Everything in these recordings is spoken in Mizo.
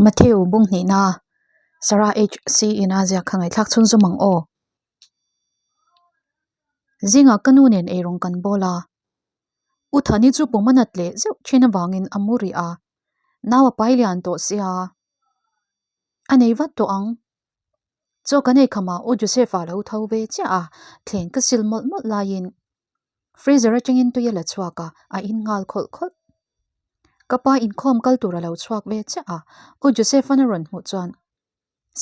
Matthew bung hnihna Sarah HC ina ziak kha ngaihthlak chhunzawm ang aw. Zingah ka nu nen eirawng kan bawl a. U Thani chu pum a nat leh zeuh thin avangin a mu rih a. Nau a pai lian tawh sia. A nei vat tawh ang. Chaw kan ei khamah U Joseph-a lo tho ve chiah a, thleng ka sil mawlh mawlh laiin freezer atangin tui a la chhuak a, a in nghal khawlh khawlh. Ka pa inkhawm kal tur a lo chhuak ve chiah a, U Joseph-a'n a rawn hmuh chuan,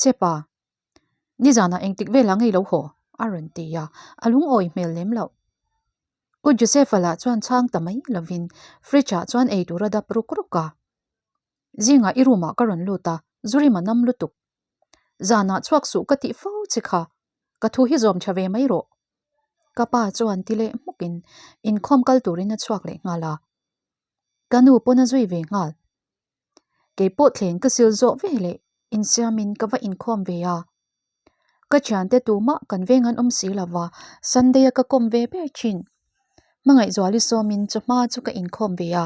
Sepa, nizanah engtik velah ngei lo haw? a rawn ti a, a lungawi hmel lem loh. U Joseph-a lah chuan chhang ta mai lovin fridge-ah chuan ei tur a dap ruk ruk a. Zingah i room ah ka rawn lut a, Zurim a nam lutuk. Zanah chhuak suh ka tih fo che kha, ka thu hi zawm tha ve mai rawh. Ka pa chuan ti leh hmukin inkhawm kal turin a chhuak leh nghal a. Ka nu pawn a zui ve nghal. Kei pawh thleng ka sil zawh ve leh insiamin ka va inkhawm ve a. Ka thiante tumah kan veng an awm si lova, Sunday a ka kawm ve ber thin. Hmangaihzuali sawmin chawhma chu ka inkhawm ve a.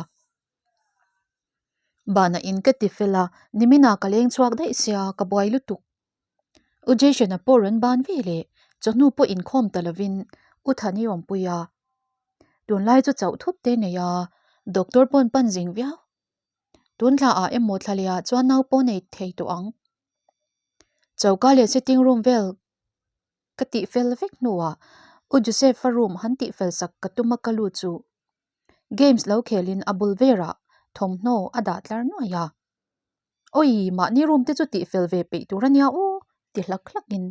Banah in ka ti fel a, niminah ka leng chhuak daih sia, ka buai lutuk. U Jason-a pawh rawn ban ve leh, chawhnu pawh inkhawm ta lovin U Thani awmpui a. Tunlai chu chauh thup te nei a, doctor pawn pan zing viau. Tun thla ah emaw thla leh ah chuan nau pawh nei thei tawh ang. Choka leh sitting room vel ka tih fel vek hnuah U Joseph-a room han tih fel sak ka tum a ka lut chu Games lo khelin a bul verah thawmhnaw a dah tlar nuai a. Awi, mahni room te chu tihfel ve peih tur a nia aw, ti hlak hlakin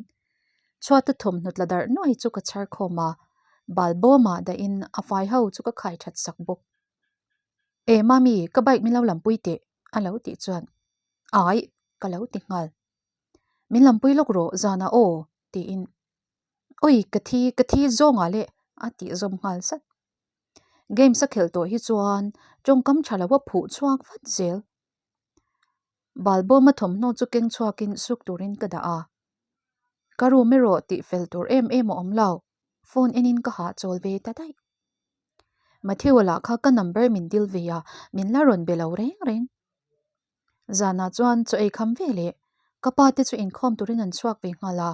chhuata thawmhnaw tla darh nuai chu ka chhar khawm a, bal bawmah dahin a fai ho chu ka khai that sak bawk. E mami, ka bike min lo lampui teh, a lo tih chuan Ai, ka lo ti nghal. Min lampui lawk rawh zanah aw, tiin Awi, ka thi, ka thi zawngah leh a tih zawm nghal zat. Games a khelh tawh hi chuan tawngkam tha lo a phuh chhuak vat zel. Balbawma thawmhnaw chu keng chhuakin suk turin ka dah a. Ka room erawh tih fel tur em em a awm lo, phone enin ka hahchawl ve ta daih. Matthew-a lah kha ka number min dil ve a, min la rawn be lo reng reng. Zanah chuan chaw ei kham ve leh ka pa te chu inkhawm turin an chhuak ve nghal a.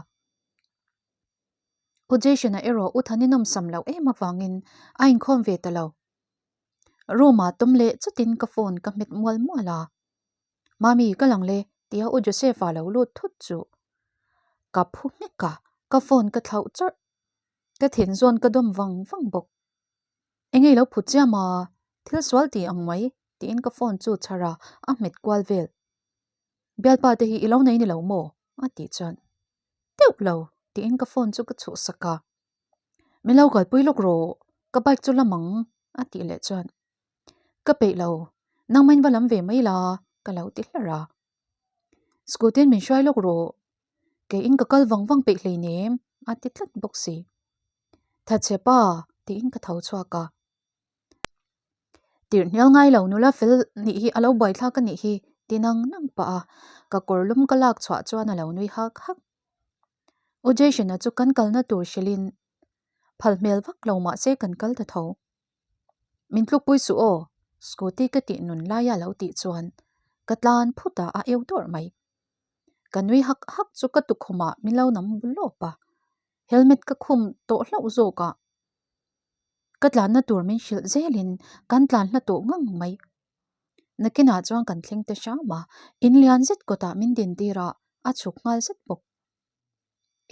U Jason-a erawh U Thani nawmsam loh em avangin a inkhawm ve ta lo. Room-ah tawm leh chutin ka phone ka hmet mual mual a. Mami, ka lang le, tia U Joseph-a lo lut thut chu ka phu nghek a, ka phone ka thlauh chawrh. Ka thin zawn ka dawm vang vang bawk. Enge i lo phut chiam a, thil sual ti ang mai, tiin ka phone chu chhar a, a hmet kual vel. Bialpa te hi i lo nei ni lo maw? a tih chuan Deuh lo, tiin ka phone chu ka chhuhsak a. Min lo kalpui lawk rawh, ka bike chu lam ang, a tih leh chuan Ka peih lo, nangmain va lam ve mai la, ka lo ti hlar a. Scooty in min hruai lawk rawh, keiin ka kal vang vang peih hleinem, a ti tlat bawk si. Thatchhe pa, tiin ka tho chhuak a. Tirh hnial ngai lo nula fel nih hi a lo buaithlak a nih hi ti nang nang pah a, ka kawr lum ka lak chhuah chuan a lo nui hak hak. U Jason-a chu kan kalna tur hrilhin phal hmel vak lo mah se kan kal ta tho. Min tlukpui suh aw, scooty ka tih nun laia lo tih chuan ka tlan phut a, a eu dawrh mai. Ka nui hak hak chu ka tukhumah min lo nam bul lawp a, helmet ka khum tawh hlauh zawk a. Ka tlanna tur min hrilh zelin kan tlan hla tawh ngang mai. Nakinah chuan kan thleng ta hram a, in lian zet kawtah min din tir a, a chhuk nghal zet bawk.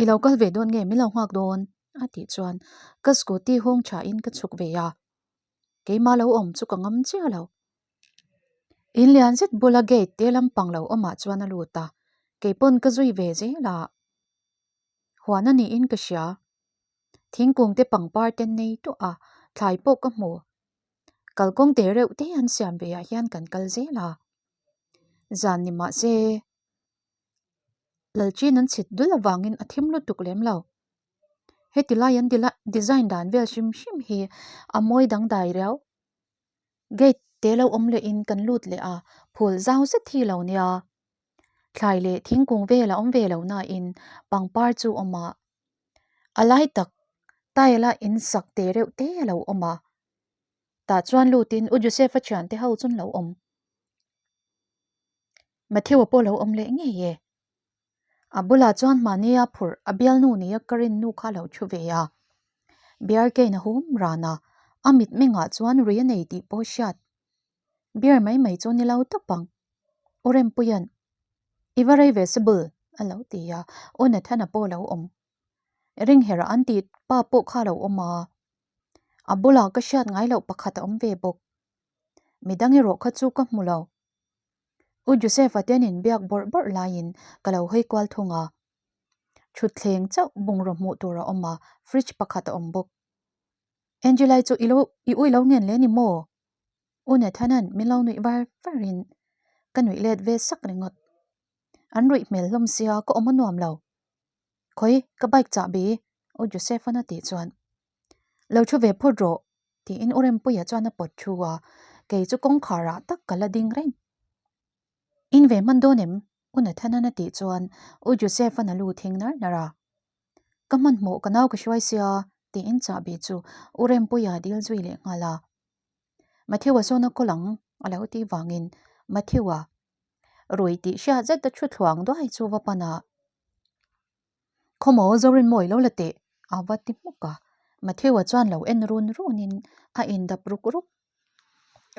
I lo kal ve dawn nge min lo nghak dawn? a tih chuan ka scooty hawng thain ka chhuk ve a, keimah lo awm chu ka ngam chiah lo. In lian zet bula gate te lampang lo awmah chuan a lut a, keipawn ka zui ve zel a. Huan a niin ka hria. Thingkung te pangpar te nei tawh a, thlai pawh ka hmu. Kalkawng te reuh te an siam ve ah hian kan kal zel a. Zan ni mah se, Lalchin an chhit dul avangin a thim lutuk lem lo. Heti lai an design dan vel hrim hrim hi a mawi dangdai riau. Gate te lo awm leh in kan lut leh a, phul zau zet hi lo nia. Thlai leh thingkung vel a awm ve lo nain pangpar chu awm a. A lai tak tile a in sak te reuh te a lo awm a. Tah chuan lutin U Joseph-a thiante ho chu an lo awm. Matthew-a pawh lo awm leh ngei e. A bulah chuan mahnia phurh a bialnu nia ka rin nu kha lo thu ve a. Beer cane a hum ran a, a mitmengah chuan rui a nei tih pawh hriat. Beer mai mai chu ni lo tawp ang. U Rempuia'n, I va rei ve Sybil, a lo ti a, U Nathan-a pawh lo awm. Ringherah an tih pa pawh kha lo awm a, a bulah ka hriat ngai loh pakhat a awm ve bawk. Midang erawh kha chu ka hmu lo. U Joseph-a te an inbiak bawrh bawrh laiin ka lo hawi kual thung a. Thutthleng chauh bungraw hmuh tur a awm a, fridge pakhat a awm bawk. Angela-i chu i lo i ui lo ngen le ni maw? U Nathan-a'n min lo nuih var varin ka nuih let ve sak ringawt. An ruih hmel hlawm sia ka awm a nuam lo. Khawi, ka bike chahbi, U Joseph-a'n a tih chuan. Lo thu ve phawt rawh, tiin U Rempuia chuan a pawt thu a, kei chu kawngkharah tak ka la ding reng. In ve hman dawn em? U Nathan-a'n a tih chuan U Joseph-a'n a lu thing nar nar a. Ka hmanhmawh ka nau ka hruai sia, tiin chahbi chu U Rempuia a dil zui leh nghal a. Matthew-a sawn a kawl ang, a lo tih vangin Matthew-a rui tih hriat zet a thu thluang duai chu va pan a. Khawmaw Zorinmawi lo la teh a va ti hmuk a, Matthew-a chuan lo en run runin a indap ruk ruk.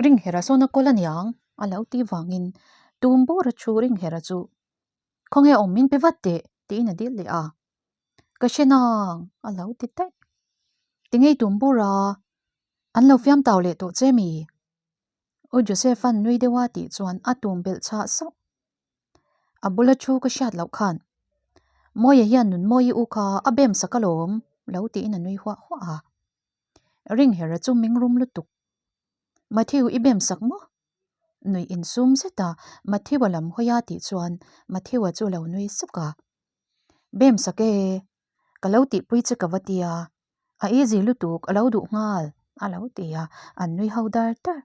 Ringhera sawn a kawl aniang a lo ti vangin tum bur a thu Ringhera chu Khawnge awm min pe vat teh tiin a dil leh a, Ka hre nang a lo ti daih. Tingei tum bur a, an lo fiam tau leh tawh che mi? U Joseph-a'n nui deuha tih chuan a tum belh chhah sauh. A bula thu ka hriat loh khan Mawia hian Nunmawii u kha a bem sak alawm lo tiin a nui huah huah a. Ringhera chu ming rum lutuk. Matthew i bem sak maw? Nui insum zet a Matthew-a lam hawi a tih chuan Matthew-a chu lo nui suk a. Bem sak e, ka lo tihpui che ka va ti a, a easy lutuk a lo duh nghal a lo ti a, an nui ho dar dar.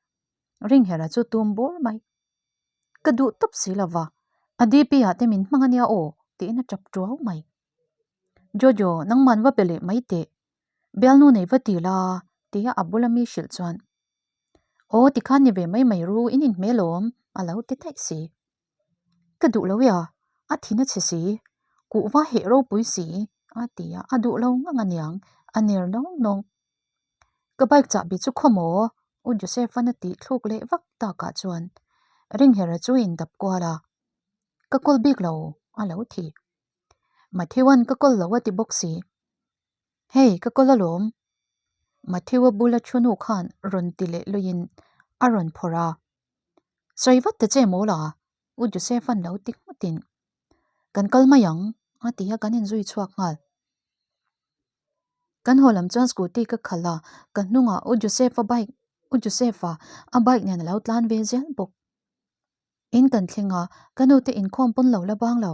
Ringhera chu tum bur mai. Ka duh tawp si lo va, a DP ah te min hmang ania aw tiin a tap tuau mai. Jojo, nangman va pe leh mai teh, bialnu nei va ti la tia a bula mi hrilh chuan Aw tikhan ni ve mai mai ru in inhmel awm a lo ti daih si. Ka duh lo ia, a thin a chhe si, kuhva heh ropui si a ti a, a duh lo ngang aniang a ner nawng nawng. Ka bike chahbi chu khaw maw? U Joseph-a'n a tih thluk leh vak takah chuan Ringhera chu a indap kual a, Ka kawl bik lo a lo ti. Matthew-a'n ka kawl lo a ti bawk si. Hei, ka kawl alawm. Matthew-a bula thu nu khan rawn ti leh luiin a rawn phawrh a. Sawi vat ta che maw la? U Joseph-a'n lo ti nghutin. Kan kal mai ang a ti a kan inzui chhuak nghal. Kan haw lam chuan scooty ka khalh a, ka hnungah U Joseph-a bike U Joseph-a a bike nen a lo tlan ve zel bawk. In kan thleng a, ka nute inkhawm pawn lo la bang lo.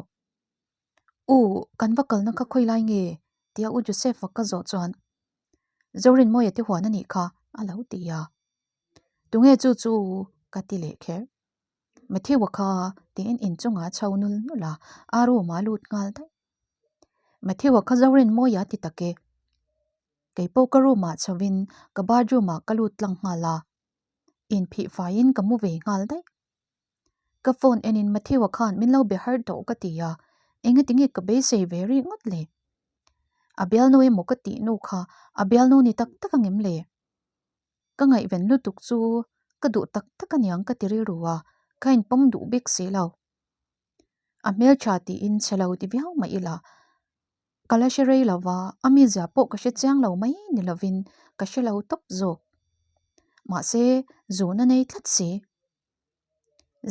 U, kan va kalna kha khawi lai nge? tia U Joseph-a ka zawh chuan Zorinmawia te huan a nih kha a lo ti a. Tunge chu chu ka ti leh kher. Matthew-a kha tiin inchungah a chho nul nul a, a room-ah a lut nghal daih. Matthew-a kha Zorinmawia a ti tak e. Kei pawh ka room-ah chhovin ka bathroom-ah ka lut tlang nghal a, inphih faiin ka mu ve nghal daih. Ka phone enin Matthew-a khan min lo be har tawh ka ti a, engati nge ka beisei ve rih ngawt le? A bialnu emaw ka tih nu kha a bialnu ni tak tak angem le? Ka ngaihven lutuk chu ka duh tak tak aniang ka ti rilru a, ka inpawm duh bik si lo. A hmeltha tiin chhe lo ti viau mah ila, ka la hre rei lo va, a mizia pawh ka hre chiang lo mai ni lovin ka hre lo tawp zawk. Mahse, zun a nei tlat si.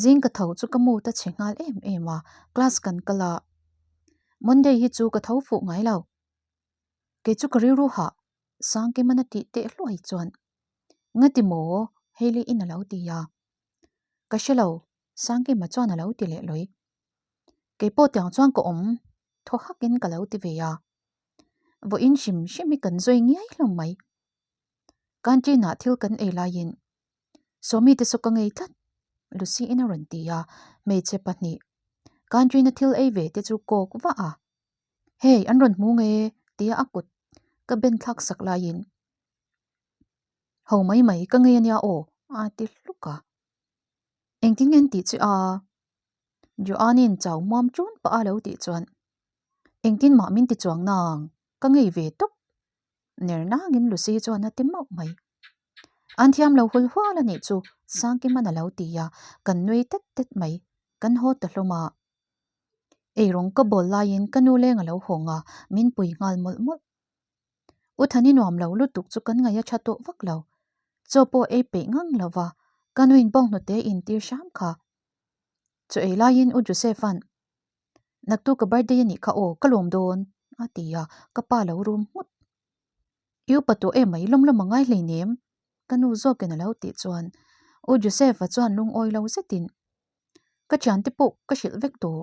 Zing ka tho chu ka mood a chhe nghal em em a, class kan kal a, Monday hi chu ka tho fuh ngai lo. Kei chu ka rilru hah Sangkimana tih teh hluai chuan Ngati maw? Hailey in a lo ti a. Ka hre lo, Sangkima chuan a lo ti leh lawi. Kei pawh tiang chuan ka awm thaw hakin ka lo ti ve a. Vawiin hrim hrim hi kan zawi ngiai hlawm mai. Canteen ah thil kan ei laiin Sawmi te saw ka ngei tlat, Lucy in a rawn ti a, hmeichhe pahnih canteen a thil ei ve te chu kawk vah a. Hei an rawn hmu nge tia a kut ka ben thlak sak laiin Ho mai mai ka ngei ania aw a ti hluk a. Engtin nge an tih che a? Joanne-in chau muam ṭun pah a lo tih chuan, Engtin mah min ti chuang nang, ka ngei ve tawp. Ner nangin Lucy chuan a ti mauh mai. An thiam lo hul hual a nih chu Sangkiman a lo ti a, kan nui tet tet mai. Kan haw ta hlawm a. Eirawng ka bawl laiin ka nu leng a lo hawng a, min pui nghal mawlh mawlh. U Thani nuam lo lutuk chu kan ngaih a tha tawh vak lo. Chaw pawh ei peih ngang lo va, ka nuin bawng hnute intir hram kha. Chaw ei laiin U Joseph-a'n, Naktu ka birthday a nih kha aw, ka lawm dawn, a ti a, ka pa lo rum nghut. I upa tawh em mai, lawm lawm a ngai hleinem, ka nu zawkin a lo tih chuan U Joseph-a chuan lungawi lo zetin, Ka thiante pawh ka hrilh vek tawh,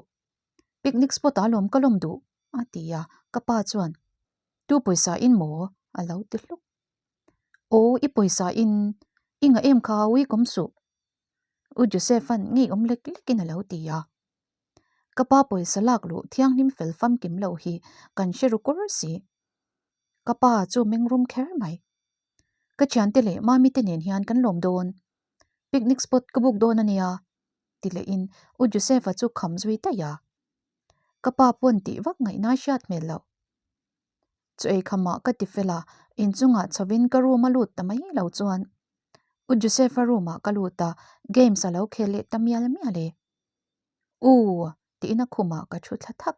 picnic spot ah lawm ka lawm duh, a ti a, ka pa chuan, Tu pawisa in maw? a lo ti hluk. Aw, i pawisa in, i ngah em kha ui kawm suh, U Joseph-a'n ngeiawm lek lekin a lo ti a. Ka pa pawisa lak luh thianghlim fel famkim lo hi kan hre ru kur si. Ka pa chu meng rum kher mai. Ka thiante leh mami te nen hian kan lawm dawn. Picnic spot ka book dawn a nia, ti lehin U Joseph-a chu kham zui daih a. Ka pa pawn tih vak ngaihna hriat hmel loh. Chu ei khamah ka ti fel a, inchungah chhovin ka room a lut ta mai lo chuan U Joseph-a room ah ka lut a, games a lo khel leh ta mial mial e. U! tiin a khumah ka thu thla thak.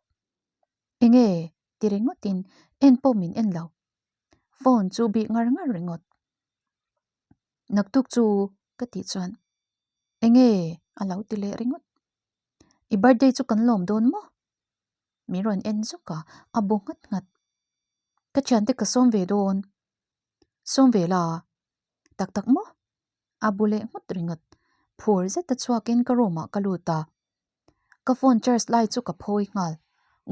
Enge? ti ringawtin en pawh min en lo. Phone chu bih ngar ngar ringawt. Naktuk chu ka tih chuan enge? a lo ti leh ringawt. I birthday chu kan lawm dawn maw? Min rawn en zuk a, a bu nghat nghat. Ka thiante ka sawm ve dawn. Sawm ve la, tak tak maw? A bu leh nghut ringawt. Phur zeta chhuakin ka room ah ka lut a. Ka phone charge lai chu ka phawi nghal.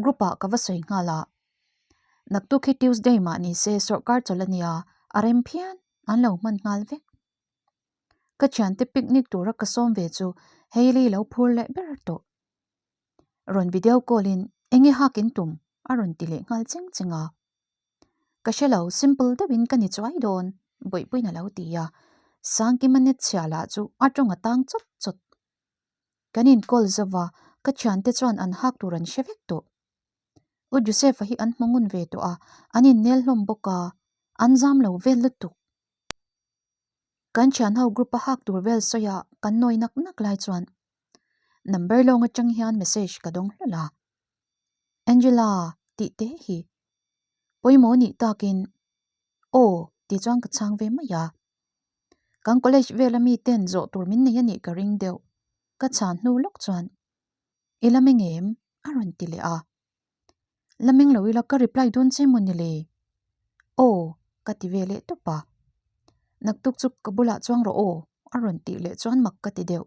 Group ah ka va sawi nghal a. Naktuk hi Tuesday mah ni se sawrkar chawlh a nia, a rem phian, an lo hman nghal vek. Ka thiante picnic tura ka sawm ve chu Hailey lo phur leh ber tawh. Rawn video call in enge hak in tum a rawn ti leh nghal cheng cheng a. Ka hre lo, simple deuhin ka ni chuai dawn, Bawihpuiin a lo ti a. Sangkima net chhia lah chu a tawng a tang chawt chawt. Kan inkawl zo va, ka thiante chuan an hak tur an hre vek tawh. U Joseph-a hi an hmu ngun ve tawh a, an innel hlawm bawk a, an zam lo vel lutuk. Kan thianho group a hak tur vel sawi a kan nawi nak nak lai chuan number lawng atang hian message ka dawng hlawlh a. Angela tih te hi pawimawh nih takin aw tih chuan ka chhang ve mai a. Kan college vela mi ten zawh tur min nei a nih ka ring deuh. Ka chhan hnu lawk chuan i la meng em? a rawn ti leh a. La meng lo ila ka reply dawn che maw ni le? Aw ka ti ve leh tawp a. Naktuk chu ka bulah chuang rawh aw a rawn tih leh chuan mak ka ti deuh.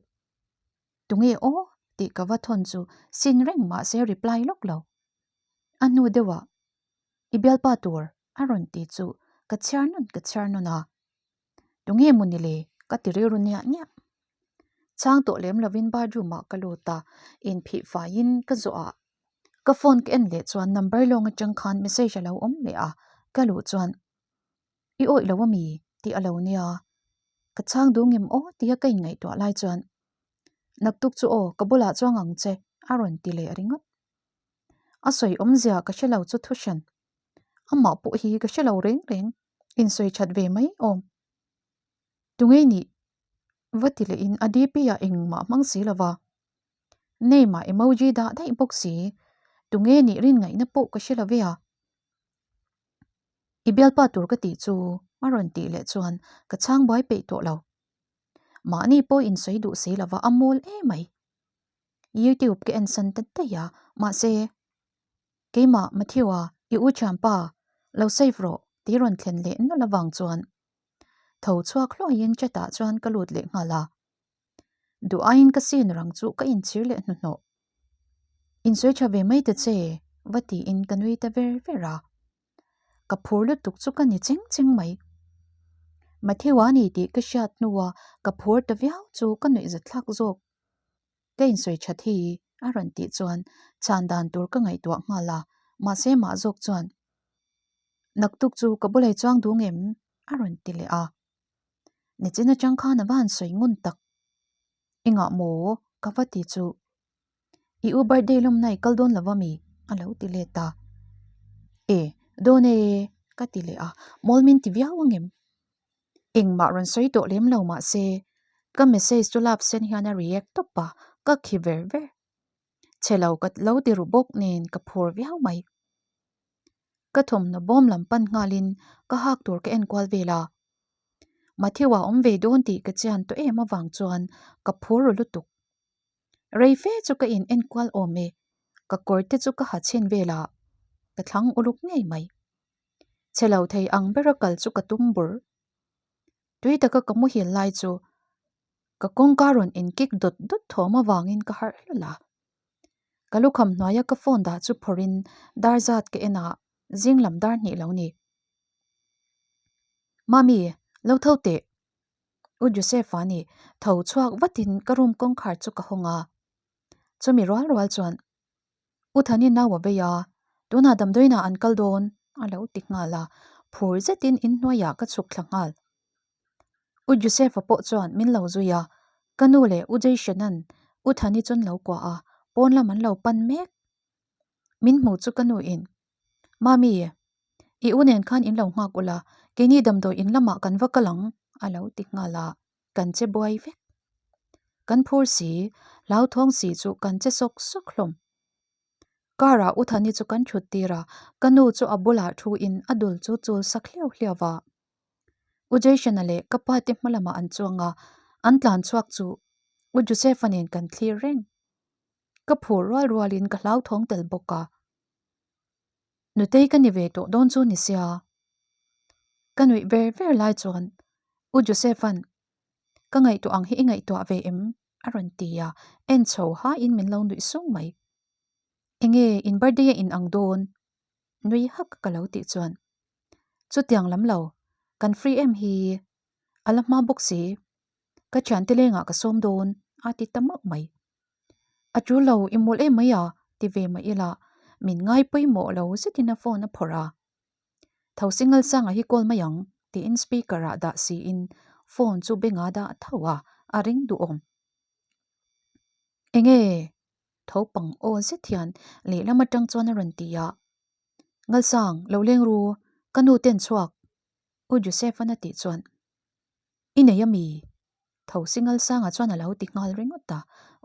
Tunge aw tih ka va thawn chu sin reng mah se reply lawk lo. A hnu deuhah i bialpa tur a rawn ti chu ka chhiar nawn ka chhiar nawn a. Tunge maw ni le ka ti rilru niah niah. Chhang tawh lem lovin bathroom ah ka lut a, inphih faiin ka zawh a. Ka phone ka en leh chuan number lawng atang khan message a lo awm leh a, ka luh chuan I awih lo ami? tih a lo nia. Ka chhang duh ngem aw tia ka inngaihtuah lai chuan Naktuk chu aw ka bulah chuang ang che a rawn ti leh ringawt. A sawi awmzia ka hre lo chu thu hran. Amah pawh hi ka hre lo reng reng, insawi that ve mai awm. Tunge nih? Va ti lehin a DP ah engmah hmang si lo va. Name ah emoji dah daih bawk si. Tunge nih rin ngaihna pawh ka hre lo ve a. I bialpa tur ka tih chu a rawn tih leh chuan ka chhang buai peih tawh lo. Mahni pawh insawi duh si lo va a mawl emai. YouTube ka en san ta daih a, mahse keimah Matthew-a i u thianpa lo save rawh tih rawn thlen leh nawlh avang chuan tho chhuak hluaiin chat ah chuan ka lut leh nghal a. Duh aiin ka sin rang chu ka inchhir leh hnuhnawh. Insawi tha ve mai ta che, va tiin ka nui ta ver ver a. Ka phur lutuk chu ka ni cheng cheng mai. Matthew-a ni tih ka hriat hnua ka phur ta viau chu ka nuihzat thlak zawk. Ka insawi that hi a rawn tih chuan chhan dan tur ka ngaihtuah nghal a, mahse mah zawk chuan Naktuk chu ka bulei chuang duh ngem? a rawn ti leh a. Nichin atang khan a va han sawi ngun tak. Engah maw? Ka va ti chu. I u birthday lawmna i kal dawn lo a mi? a lo ti let a. E, dawn e, ka ti leh a, mawl min ti viau ang em? Engmah rawn sawi tawh lem lo mah se, ka message chu lap sen hian a react tawp a, ka khi ver ver. Chhe lo ka lo ti ru bawk nen ka phur viau mai. Ka thawmhnaw bawm lam pan nghalin ka hak tur ka enkual vel a. Matthew a awm ve dawn tih ka chian tawh em avang chuan ka phur ru lutuk. Rei fe chu ka in enkual awm e, ka kawr te chu ka ha chhin vel a, ka thlang uluk ngei mai. Chhe lo thei ang bera kal chu ka tum bur. Tui taka ka muhil lai chu ka kawngka rawn in kik dawt dawt thawm avangin ka harh hlawlh a. Ka lukham hnuaia ka phone dah chu phawrhin dar zat ka en a, zing lam dar hnih lo ni. Mami, lo tho teh. U Joseph-a ni, tho chhuak vatin ka room kawngkhar chu ka hawng a. Chumi rual rual chuan U Thani nau a vei a, tunah damdawiinah an kal dawn a lo ti nghal a, phur zetin inhnuaiah ka chhuk thla nghal. U Joseph-a pawh chuan min lo zui a, ka nu leh U Jason-a'n U Thani chu an lo kuah a, pawn lam an lo pan mek. Min hmu chu ka nuin, Mami, i u nen khan in lo nghak ula, keini damdawi in lamah kan va kal ang a lo ti nghal a, kan che buai vek. Kan phur si, hlauthawng si chu kan che sawk sawk hlawm. Car ah U Thani chu kan thut tir a, ka nu chu a bulah thu in a dul chu chul sak hliau hliau a. U Jason-a leh ka pa te hma lamah an chuang a, an tlan chhuak chu U Joseph-a nen kan thlir reng. Ka phur rual rualin ka hlauthawng tel bawk a. Nutei ka ni ve tawh dawn chu ni sia. Ka nuih ver ver lai chuan U Joseph-a'n Ka ngaihtuah ang hi i ngaihtuah ve em? a rawn ti a, en chho hain min lo nuih sung mai. Enge in birthday a in ang dawn? Nui hak ka lo tih chuan Chutiang lam lo, kan free em hi a la hma bawk si, ka thiante lengah ka sawm dawn a ti ta mauh mai. A tul lo, i mawlh em mai a ti ve mah ila min ngai pawimawh lo zetin a phone a phawrh a. Tho single sanga hi call mai ang tiin speaker ah dah siin phone chu benga dah tho a, a ring duhawm. Enge? Tho pang aw zet hian lehlam atang chuan a rawn ti a. Ngalsang, lo leng ru, ka nu ten chhuak U Joseph-a'n a tih chuan I nei ami? Tho single sanga chuan a lo ti nghal ringawt a,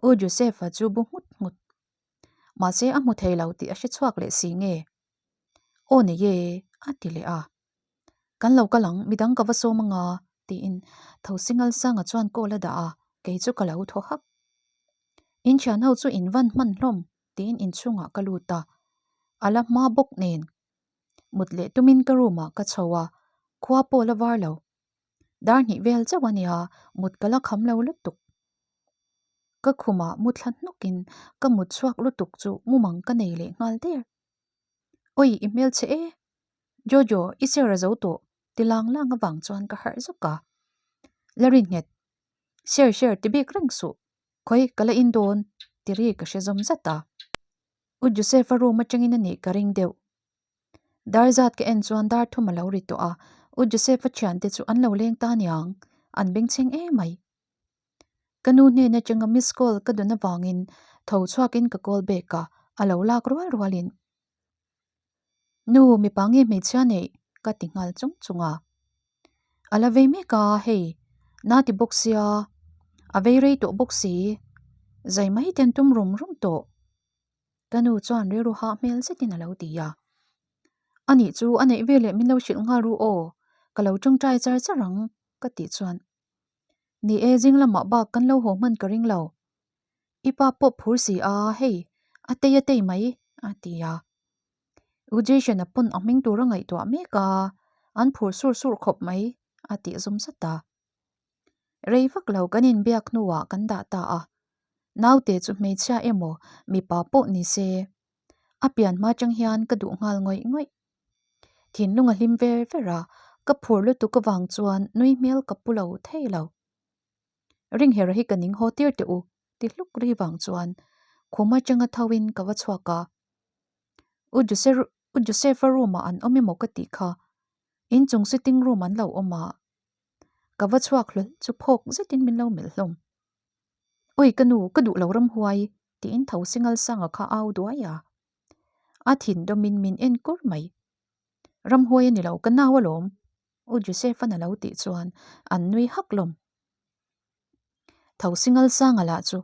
U Joseph-a chu bu nghut nghut. Mahse a hmu thei lo tih a hre chhuak leh si nge? Aw nei e, a ti leh a. Kan lo kal ang, midang ka va sawm anga, tiin Thosingal Sanga chuan call a dah a, kei chu ka lo thaw hak. In thian ho chu in van hman hlawm, tiin inchhungah ka lut a. A la hma bawk nen. Mut leh tumin ka room ah ka chho a, khua pawh la var lo. Dar hnih vel chauh a nia, mut ka la kham lo lutuk. Ka khumah mu thla hnukin ka mut chhuak lutuk chu mumang ka nei leh nghal der. Oi, i hmel che e! Jojo, i ser a zo tawh, ti lang lang avang chuan ka harh zawk a. La rin nghet, Ser ser ti bik reng suh, khawi ka la in dawn, ti ri ka hre zawm zat a. U Joseph-a room atangin a nih ka ring deuh. Dar zat ka en chuan dar thum a lo ri tawh a, U Joseph-a thiante chu an lo leng ta niang, an bengchheng emai. Ka nu hnen atanga miss call ka dawn avangin tho chhuakin ka call back a, a lo lak rual rualin, Nu, mipa nge hmeichhia neih? ka ti nghal chung chung a. A la vei mek a, hei, na ti bawk sia, a vei rei tawh bawk si, zai mai ten tum rum rum tawh. Ka nu chuan rilru hah hmel zetin a lo ti a. Anih chu a neih veleh min lo hrilh nghal ru aw, ka lo tawngtai char char ang, ka tih chuan. Ni e, zing lamah bak kan lo haw hman ka ring lo. I pa pawh phur si a, hei, a tei a tei mai, a ti a. U Jason-a pawn a hming tur a ngaihtuah mek a, an phur sur sur khawp mai, a tih zum zat a. Rei vak lo kan inbiak hnuah kan dah ta a. Naute chu hmeichhia emaw mipa pawh ni se, a pian hma chang hian ka duh nghal ngawih ngawih. Thinlung a hlim ver ver a, ka phur lutuk avang chuan nui hmel ka pu lo thei lo. Ringhera hi ka ning haw tir teh u ti hluk ri vang chuan khum atanga tho in ka va chhuak a. U U Joseph-a room ah an awm emaw ka tih kha, inchung sitting room an lo awm a, ka va chhuak hlawl chu phawk zetin min lo melh hlawm. Oi ka nu, ka duh lo ramhuai Tiin tho singal sanga kha au duai a. A thin dawmin min en kur mai. Ramhuai a ni lo, ka nau alawm. U Joseph-a'n a lo tih chuan an nui hak lawm. Tho singal sanga lah chu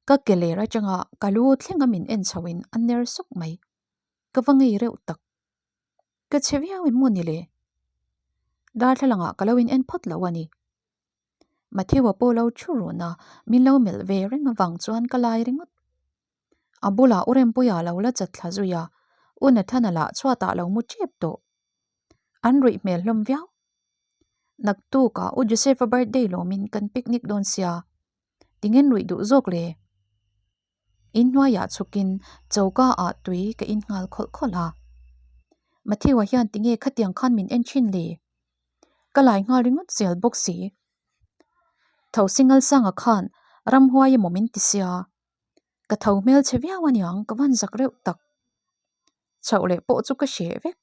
ka ke ler atanga ka lu thlenga min en chhoin a ner sawk mai. Ka va ngei reuh tak. Ka chhe viau em maw ni le? Darthlalangah ka lo in en phawt lo a ni. Matthew-a pawh lo thu run a, min lo melh ve reng avang chuan ka lai ringawt. A bulah U Rempuia lo la chat thla zui a, U Nathana lah chhuatah lo mu tep tawh. An ruih hmel hlawm viau. Naktukah U Joseph-a birthday lawmin kan picnic dawn sia, tingin ruih duh zawk le? Inhnuaiah chhukin choka ah tui ka in nghal khawlh khawlh a. Matthew-a hian tinge khatiang khan min en thin le? Ka lai nghal ringawt zel bawk si. Tho singal sanga khan ramhuai emaw min ti sia. Ka tho hmel chhe viau aniang ka van zak reuh tak. Chhoh leh pawh chu ka hreh vek.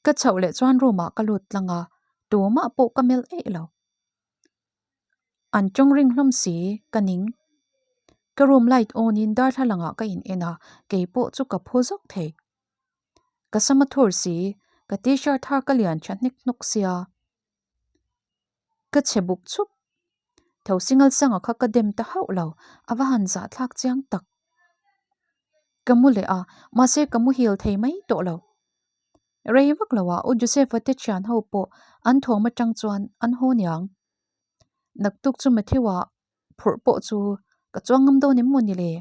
Ka chhoh leh chuan room ah ka lut tlang a, tumah pawh ka melh eih lo. An tawng ring hlawm si, ka ning. Ka room light on in darthlalang ah ka in en a, kei pawh chu ka phu zawk thei. Ka sam a thur si, ka t-shirt har ka lian tha hnek hnawk sia. Ka chhe buk chhup. Tho singal sanga kha ka dem ta hauh lo, a va han zah thlak chiang tak. Ka mu leh a, mahse ka muhil thei mai tawh lo. Rei vak lo ah U Joseph-a te thian ho pawh an thawm atang chuan an haw niang. Naktuk chu Matthew-a phurh pawh chu ka chuang ngam dawn em maw ni le?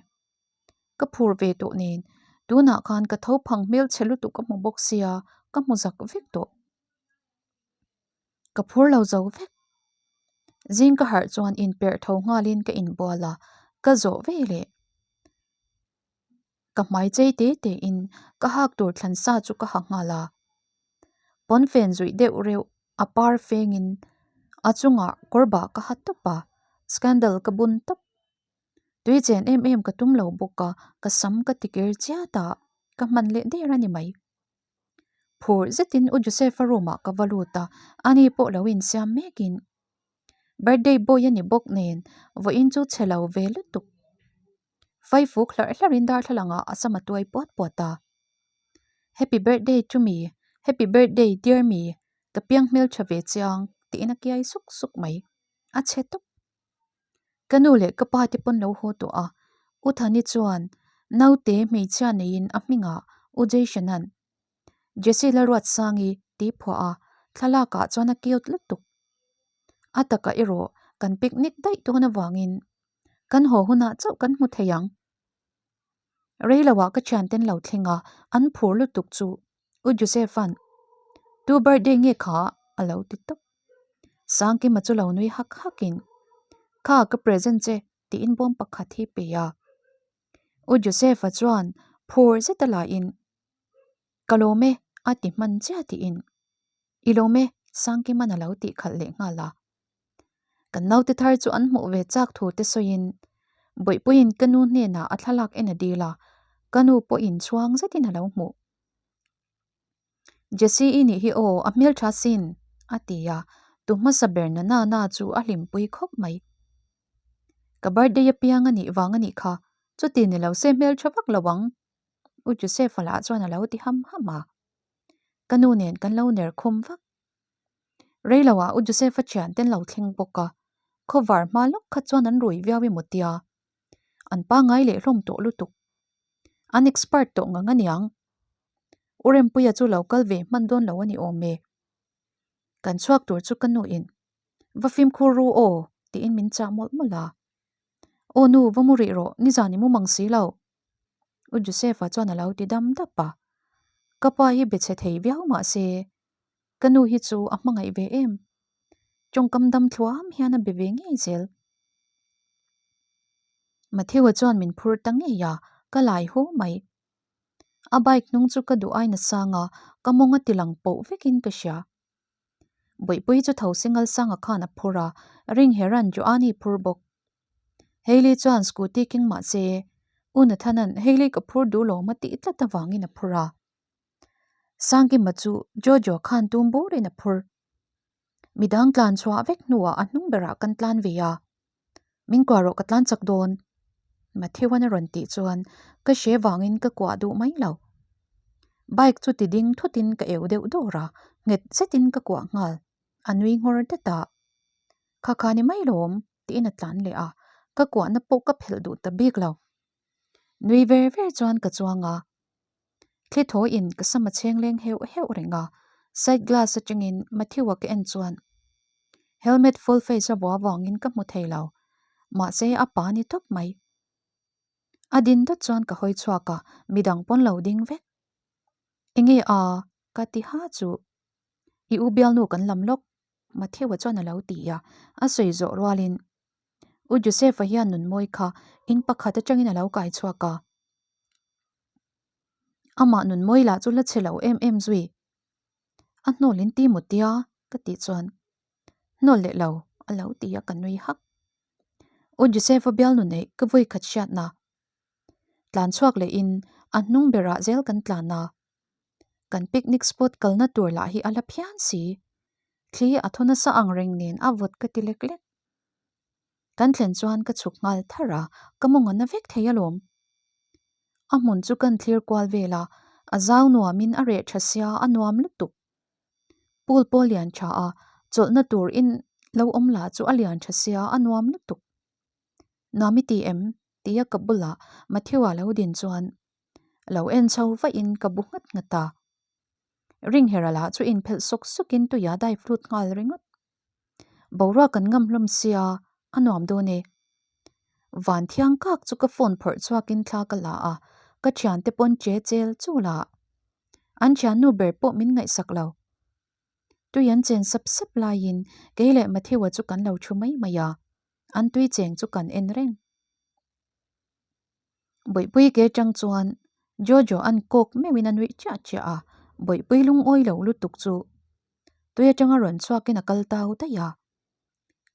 Ka phur ve tawh nen tunah khan ka tho phang hmel chhe lutuk ka hmu bawk sia ka hmu zak vek tawh. Ka phur lo zo vek. Zing ka harh chuan inperh tho nghalin ka inbual a, ka zawh ve leh. Ka hmai chei te te in ka hak tur thlan sa chu ka ha nghal a. Pawnfen zuih deuh reuh a par feng in a chungah kawr bah ka ha tawp a, scandal ka bun tawp. Tui chen em em ka tum lo bawk a, ka sam ka ti kir chiat a, ka hman leh der a ni mai. Phur zetin U Joseph-a room ah ka va lut a, ani pawh lo insiam mekin birthday boy a ni bawk nen vawiin chu chhe lo ve lutuk. Faifuk hlarh hlarhin darthlalangah a sam a tuai puat puat a. Happy birthday to me, happy birthday dear me, ka piang hmeltha ve chiang tiin a kiai suk suk mai. A chhe tawp. Ka nu leh ka pa te pawn lo haw tawh a, U Thani chuan naute hmeichhia neiin a hmingah U Jason-a'n Jessie Lalruatsangi tih phuah a, thlalakah chuan a cute lutuk. A takah erawh kan picnic daih dawn avangin Kan haw hunah chauh kan hmu thei ang. Rei loah ka thianten lo thleng a, an phur lutuk chu U Joseph-a'n Tu birthday nge kha? a lo ti tawp. Sangkima chu lo nui hak hakin Kha ka present che tiin bawm pakhat hi pe a. U Joseph-a chuan phur zeta lahin Ka lawm e a ti hman chiah tiin I lawm e Sangkima'n a lo tih khalh leh nghal a. Kan naute thar chu an hmuh ve chak thu te sawiin Bawihpuiin ka nu hnenah a thlalak en a dil a, ka nu pawhin chhuang zetin a lo hmuh. Jessie i nih hi aw, a hmeltha sin, a ti a, tu hmasa ber na na na chu a hlimpui khawp mai. Ka birthday apiang a nih vang a nih kha, chuti ni lo se hmeltha vak lo ang, U Joseph-a lah chuan a lo ti ham ham a. Ka nu nen kan lo ner khum vak. Reiloah U Joseph-a thian ten lo thleng bawk a, khawvar hma lawk kha chuan an rui viau emaw tia. An pangngai leh hlawm tawh lutuk. An expert tawh ngang aniang. U Rempuia chu lo kal ve hman dawn lo a ni awm e. Kan chhuak tur chu ka nuin, Va fimkhur ru aw, tiin min chah mawlh mawlh a. Aw nu, va mu rih rawh, nizan i mu mang si lo. U Joseph-a chuan a lo ti dam dap a. Ka pa hi be chhe thei viau mah se, ka nu hi chu a hmangaih ve em. Tawngkam dam thluam hian a be ve ngei zel. Matthew-a chuan min phur ta ngei a, ka lai hu mai. A bike hnung chu ka duh ai nasang a, ka mawng a ti lang poh vekin ka hria. Bawihpui chu tho singal sanga khan a phur a, ring heran Joani phur bawk. Hailey chuan scooty keng mah se, U Nathan-a'n Hailey ka phur duh lo ma tih tlat avangin a phur a. Sangkima chu Jojo khan tum burin a phur. Midang tlan chhuah vek hnuah a hnung berah kan tlan ve a. Min kuah rawh ka tlan chak dawn. Matthew-a'n a rawn tih chuan ka hre vangin ka kuah duh mai lo. Bike chu ti ding thutin ka eu deuh dawr a, nghet zetin ka kuah nghal. A nui nghawr dat a. Kha kha ni mai lawm tiin a tlan leh a, ka kuahna pawh ka phelh duh ta bik lo. Nui ver ver chuan ka chuang a. Thli thawiin ka sam a chheng leng heuh heuh reng a, side glass atangin Matthew-a ka en chuan helmet full face a vua vangin ka hmu thei lo, mahse a pa ni tawp mai. A din dawt chuan ka hawi chhuak a, midang pawn lo ding vek. Enge a? ka ti ha chu. I u bialnu kan lam lawk, Matthew-a chuan a lo ti a, a sawi zawh rualin U Joseph-a hian nunmawi kha in pakhat atangin a lo kai chhuak a. Amah nunmawi lah chu la chhe lo em em zui. A hnawl in ti maw tia? ka tih chuan hnawl leh lo a lo ti a ka nui hak. U Joseph-a bialnu neih ka vawi khat hriatna. Tlan chhuak leh in a hnung berah zel kan tlan a. Kan picnic spot kalna tur lah hi a la phian si. Thli a thaw nasa ang reng nen a vawt ka ti lek lek. Kan thlen chuan ka chhuk nghal tharh a, ka mawng a na vek thei alawm. A hmun chu kan thlir kual vel a, a zau nuamin a reh tha sia a nuam lutuk. Pool pawh lian tha a, chawlhna tur in lo awm lah chu a lian tha sia a nuam lutuk. Nuam i ti em? tia ka bulah Matthew-a lo din chuan lo en chho vahin ka bu nghat nghat a. Ringhera lah chu inphelh sawk sawkin tuia dive lut nghal ringawt. Boruak kan ngam hlawm sia, a nuam dawn e. Van thiang kak chu ka phone phawrh chhuakin thla ka la a, ka thiante pawn che chel chul a. An thiannu ber pawh min ngaihsak lo. Tui an chen sap sap laiin kei leh Matthew-a chu kan lo thu mai mai a, an tui cheng chu kan en reng. Bawihpui ke atang chuan Jojo an kawk meuhin a nuih chiah chiah a, Bawihpui lungawi lo lutuk chu tui atanga rawn chhuakin a kal tau daih a.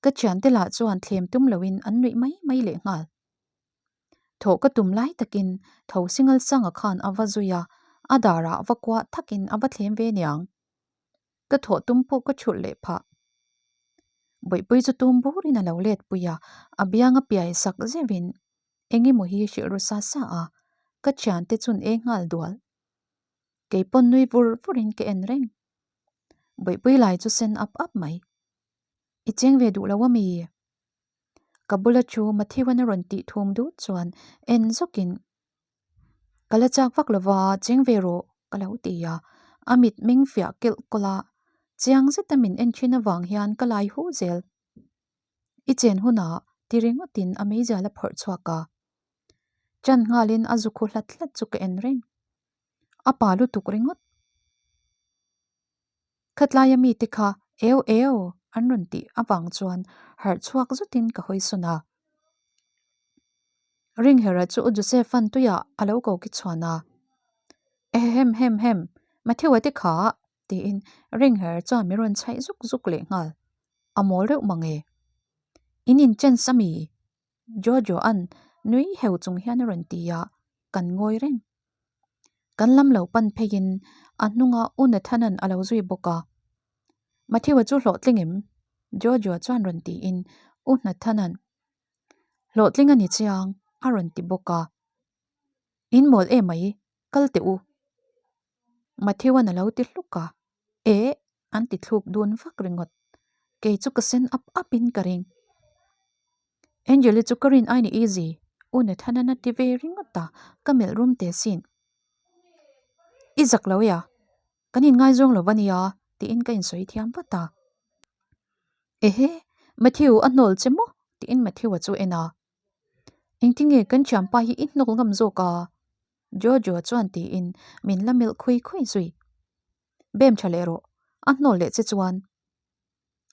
Ka thiante lah chuan thlem tum loin an nuih mai mai leh nghal. Thawh ka tum lai takin tho single sanga khan a va zui a, a darah va kuah thakin a va thlem ve niang. Ka thawh tum pawh ka chhulh leh phah. Bawihpui chu tum burin a lo let pui a, a biang a piai sak zeuhin eng emaw hi hrilh ru sa sa a, ka thiante chun e nghal dual. Kei pawn nui vur vurin ka en reng. Bawihpui lai chu sen up up mai. I cheng ve duh lo a mi? Ka bula thu Matthew-a'n a rawn tih thum dut chuan en zawkin Ka la chak vak lova cheng ve rawh ka lo ti a, a mit meng fiah kelh kawlh a, chiang zeta min en thin avang hian ka lai hu zel. I chen hunah ti ringawtin a meizial a phawrh chhuak a, chan nghalin a zu khu hlat hlat chu ka en reng. A pa lutuk ringawt. Khatlaia mite kha eu eu an rawn tih avang chuan harh chhuak zutin ka hawi sawn a. Ringhera chu U Joseph-a'n tuiah a lo ko ki chhuan a. Ehem hem hem, Matthew-a te kha tiin Ringhera chuan min rawn chhaih zuk zuk leh nghal. A mawl reuh mang e. In in chance a mi? Jojo-a'n nui heu chung hian a rawn ti a, kan ngawi reng. Kan lam lo pan pheiin a hnunga U Nathan-a'n a lo zui bawk a. Matthew-a chu hlawhtling em? Jojo-a chuan rawn tiin U Nathan-a'n Hlawhtling a ni chiang a rawn ti bawk a. In mawl em mai, kal teh u. Matthew-a'n a lo ti hluk a, Eh! an ti thluk dun vak ringawt. Kei chu ka sen up up in ka ring. Angel-i chu ka rin aini easy, U Nathan-a'n a ti ve ringawt a, ka melh rum teh sin. I zak lo e a, kan inngaizawng lo va nia, tiin ka insawi thiam vat a. Ehe, Matthew a hnawl che maw? tiin Matthew-a chu en a. Engtinge kan thianpa hi i hnawl ngam zawk a? Jojo chuan tiin min la melh khui khui zui. Bem tha leh rawh, a hnawl leh che chuan.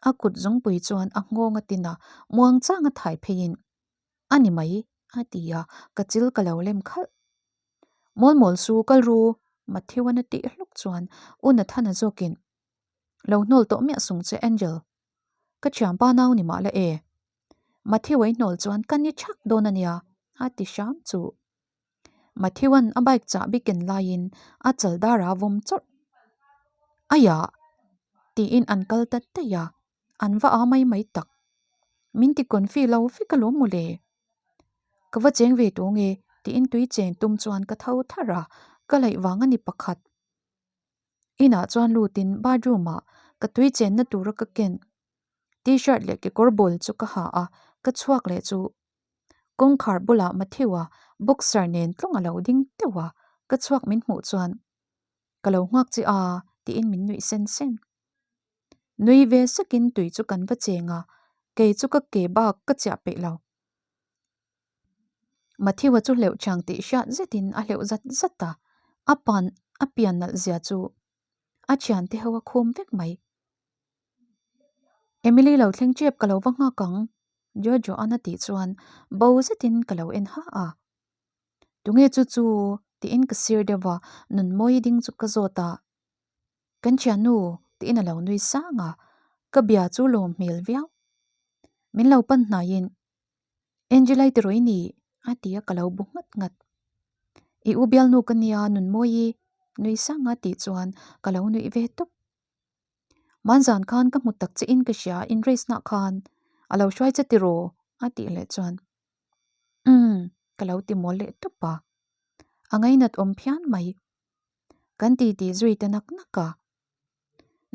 A kut zungpui chuan a nghawng a tin a, muang chang a thai pheiin, A ni mai, a ti a, ka chil ka lo lem khalh. Mawl mawl su kal ru, Matthew-a'n a tih hluk chuan U Nathan-a zawkin, Lo hnawl tawh miah sung che Angel, ka thianpa nau ni mah la e. Matthew-a i hnawl chuan ka ni thak dawn a nia, a ti hram chu. Matthew-a'n a bike chahbi ken laiin a chal darah a vawm chawrh. Aiah! tiin an kal ta daih a, an va aa mai mai tak. Min ti confi lo vek alawm mawle. Ka va cheng ve tawh nge? tiin tui chen tum chuan ka tho tharh a, ka laih vang a ni pakhat. Inah chuan lutin bathroom ah ka tui chenna tura ka ken t-shirt leh kekawr bul chu ka ha a, ka chhuak leh chu kawngkhar bulah Matthew-a boxer nen tlawng a lo ding teuh a, ka chhuak min hmuh chuan ka lo nghak che a tiin min nuih sen sen. Nui ve sakin tui chu kan va cheng a, kei chu ka ke bak ka chiah peih lo. Matthew-a chu hleuh chang tih hriat zetin a hleuh zat zat a, a pan a pian nalh zia chu a thiante ho a khum vek mai. Emily lo thleng tep ka lo va nghak ang, Jojo-a'n a tih chuan bo zetin ka lo en ha a. Tunge chu chu? tiin ka sir deuh va, Nunmawi ding chu ka zawt a. Kan thiannu tiin a lo nui sang a, ka bia chu lawm hmel viau. Min lo pan hnaiin, Angela-i tiraw i ni? a ti a, ka lo bu nghat nghat. I u bialnu ka nia Nunmawi nui sang a tih chuan ka lo nuih ve tawp. Manzan khan ka hmu tak che in ka hria, in race nah khan a lo hruai che tiraw? a tih leh chuan Umm ka lo ti mawl leh tawp a, a ngainat awm phian mai. Kan ti ti zui ta nak nak a.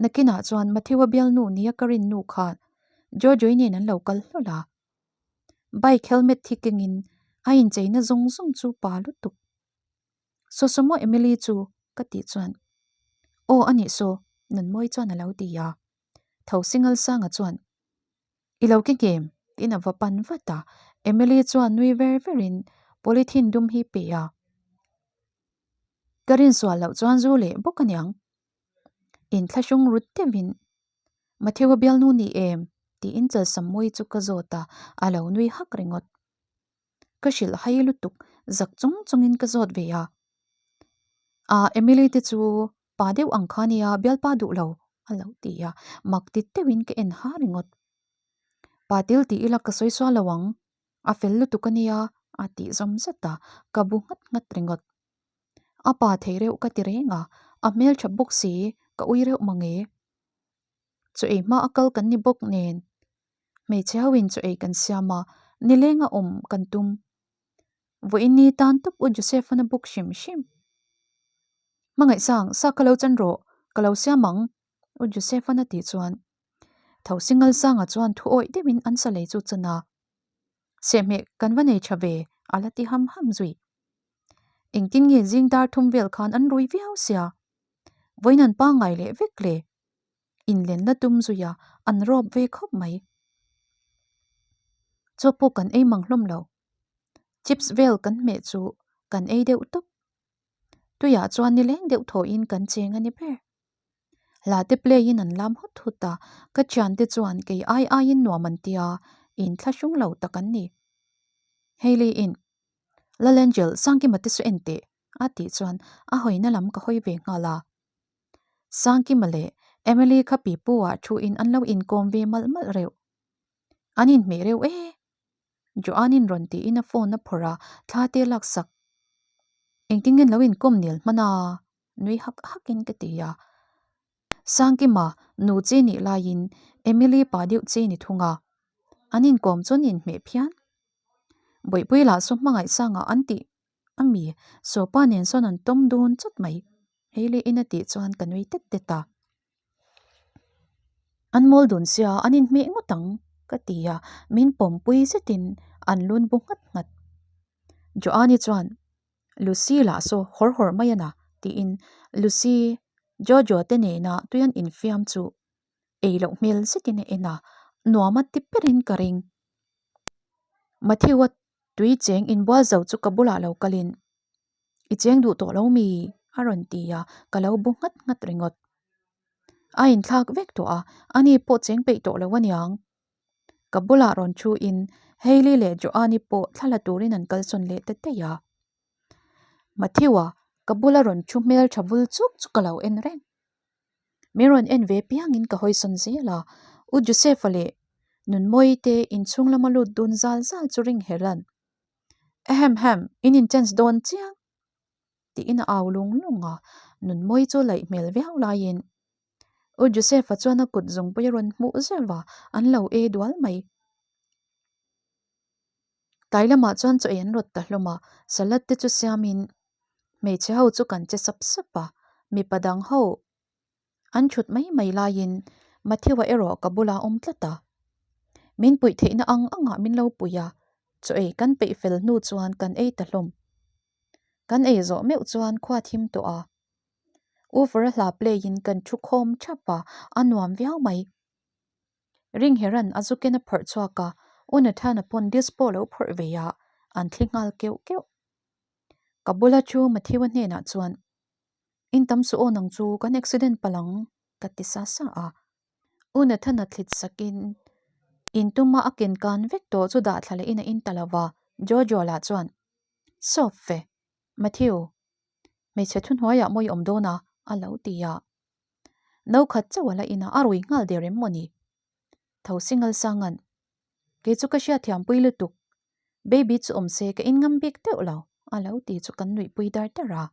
Nakinah chuan Matthew-a bialnu nia ka rin nu khan Jojo-i nen an lo kal hlawl a. Bike helmet thi kengin a incheina zawng zawng chu pa lutuk. Sawsawmaw Emily chu ka tih chuan Aw a nih saw Nunmawi chuan a lo ti a. Tho singal sanga chuan I lo ke ngem tiin a va pan vat a. Emily chuan nui ver verin polythene dum hi pe a. Ka rinsual loh chuan zu leh bawk aniang. Inthlahrung rut deuhin Matthew-a bialnu ni em? tiin Chalsammawi chu ka zawt a, a lo nui hak ringawt. Ka hrilh hai lutuk zak chung chungin ka zawt ve a. Ah, Emily te chu pa deuh ang kha nia, bialpa duh lo a lo ti a, mak ti deuhin ka en ha ringawt. Pa til ti ila ka sawi sual lo ang, a fel lutuk a nia a tih zawm zet a, ka bu nghat nghat ringawt. A pa thei reuh ka ti reng a, a hmeltha bawk si, ka ui reuh mange. Chaw ei hma a kal kan ni bawk nen, hmeichhe ho in chaw ei kan siam a, nileng a awm kan tum. Vawiin ni tan tawp u Joseph-an a buk hrim hrim. Hmangaihsang, sa ka lo chan rawh, ka lo siam ang, u Joseph-an a tih chuan Thosingal Sanga chuan thu awih deuhin an sa lei chu chan a. Sehhmeh kan va nei tha ve, a la ti ham ham zui. Engtin nge zing dar thum vel khan an rui viau sia? Vawiin an pangngai leh vek le. Inlenna tum zui a, an rawp ve khawp mai. Chaw pawh kan ei mang hlawm lo. Chips vel kan hmeh chu kan ei deuh tawp. Tuiah chuan nileng deuh thawhin kan cheng a ni ber. Hla te play in an lam hut hut a, ka thiante chuan kei ai aiin nuam an tia, inthlahrung lo tak an ni. Hailey in, Lal Angel, Sangkima te saw en teh, a tih chuan a hawina lam ka hawi ve nghal a. Sangkima leh Emily kha pipu ah thu in an lo inkawm ve malh malh reuh. An inhmeh reuh e. Joanne-in rawn tiin a phone a phawrh a, thla te lak sak. Engtin nge an lo inkawm nel hman a? Nui hak hakin ka ti a. Sangkima nu chi nih laiin Emily pa deuh chi ni thung a. An inkawm chu an inhmeh phian. Bawihpui lah saw hmangaih sangah an tih a mi, sawpa nen sawn an tawm dun chawt mai. Hailey in a tih chuan ka nui tet tet a. An mawl dun sia an inhmeh ngawt ang ka ti a, min pawmpui zetin an lun bu nghat nghat. Joanne chuan Lucy lah saw hawr hawr mai a na tiin Lucy, Jojo te nena tui an infiam chu ei loh hmel zetin a en a, nuam a ti berin ka ring. Matthew-a tui cheng inbual zo chu ka bulah lo kalin I cheng duh tawh lo mi? a rawn ti a, ka lo bu nghat nghat ringawt. A inthlak vek tawh a, ani pawh cheng peih tawh lo aniang. Ka bulah rawn thu in Hailey leh Joanne pawh thla la turin an kalsawn leh ta daih a. Matthew-a ka bula rawn thu hmel tha vul chuk chu ka lo en reng. Min rawn en ve piangin ka hawisawn zel a, U Joseph-a leh Nunmawii te inchhung lama lut dun zal zal chu ring herh an. Ahem hem, in in chance dawn chiang tiin a au lung lung a, Nunmawii chu laih hmel viau laiin U Joseph-a chuan a kut zungpui a rawn hmuh zeuh a, an lo e dual mai. Tlai lamah chuan chaw ei an rawt ta hlawm a, salad te chu siamin hmeichhe ho chu kan che sap sap a, mipa dang ho an thut mai mai laiin Matthew-a erawh ka bulah a awm tlat a. Min puih theihna ang angah min lo pui a, chaw ei kan peih fel hnu chuan kan ei ta hlawm. Kan ei zawh meuh chuan khua thim tawh a, Uffer-a hla play in kan thu khawm thap a, a nuam viau mai. Ringheran a zuken a phawrh chhuak a, U Nathana pawn disc pawh lo phawrh ve a, an thli nghal keuh keuh. Ka bula thu Matthew-a hnenah chuan, In tam suh aw nang chu, kan accident palh ang, ka ti sa sa a. U Nathana thlit sakin, In tuma a ken kan vek tawh chu dah thla lehin a in ta lo va, Jojo lah chuan, Soft ve, Matthew, hmeichhe thuhnuaiah mawi awm dawn a, a lo ti a. No khat chauh a la in a, a rui nghal der em mawni? Tho single sangan, Kei chu ka hriatthiampui lutuk, baby chu awm se ka inngam bik deuh lo, a lo ti chu kan nuihpui dar dar a.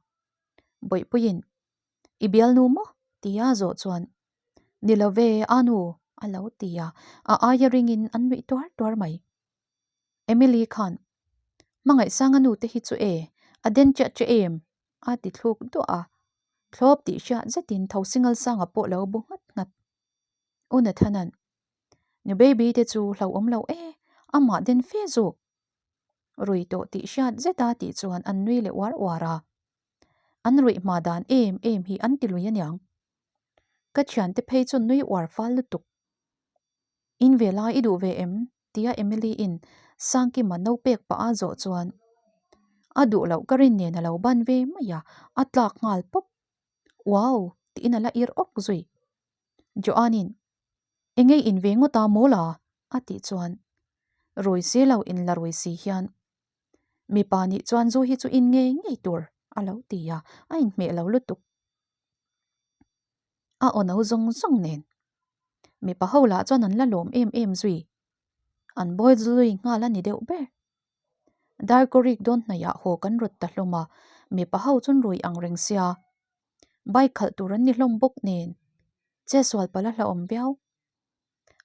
Bawihpuiin, I bialnu maw? tia zawh chuan, Ni lo ve, a nu, a lo ti a, a aia ringin an nuih tuar tuar mai. Emily khan, Hmangaihsanga nu te hi chu e, a den chiah che em? a ti thluk duah a, thlawp tih hriat zetin tho single sanga pawh lo bu nghat nghat. U Nathan-a'n, Nu baby te chu hlauhawm lo e, amah den fe zawk. Rui tawh tih hriat zeta tih chuan an nui leh uar uar a. An ruih hma dan em em hi an ti lui aniang. Ka thiante phei chu nui uar fal lutuk. In ve lai i duh ve em? tia Emily-in Sangkima no pek pah a zawh chuan a duh loh ka rin nen a lo ban ve mai a, a tlak nghal pawp. Wow! tiin a la ir awk zui. Joanne-in Engei in ve ngawt a mawl a? a tih chuan rui si lo in la rui si hian mipa nih chuan zu hi chu in ngei ngei tur a lo ti a, a inhmeh lo lutuk. A aw no zawng zawng nen. Mipa ho lah chuan an la lawm em em zui. An bawi zui nghal a ni deuh ber. Darkawrik dawn hnaihah haw kan rawt ta hlawm a, mipa ho chuan rui ang reng sia. Bike khalh tur an ni hlawm bawk nen. Che sual palh a hlauhawm viau.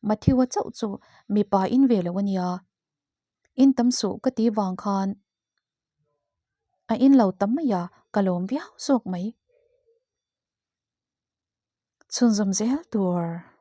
Matthew-a chauh chu mipa in ve lo a nia. In tam suh ka ti vang khan a in lo ta mai a, ka lawm viau zawk mai. Chhunzawm zel tur.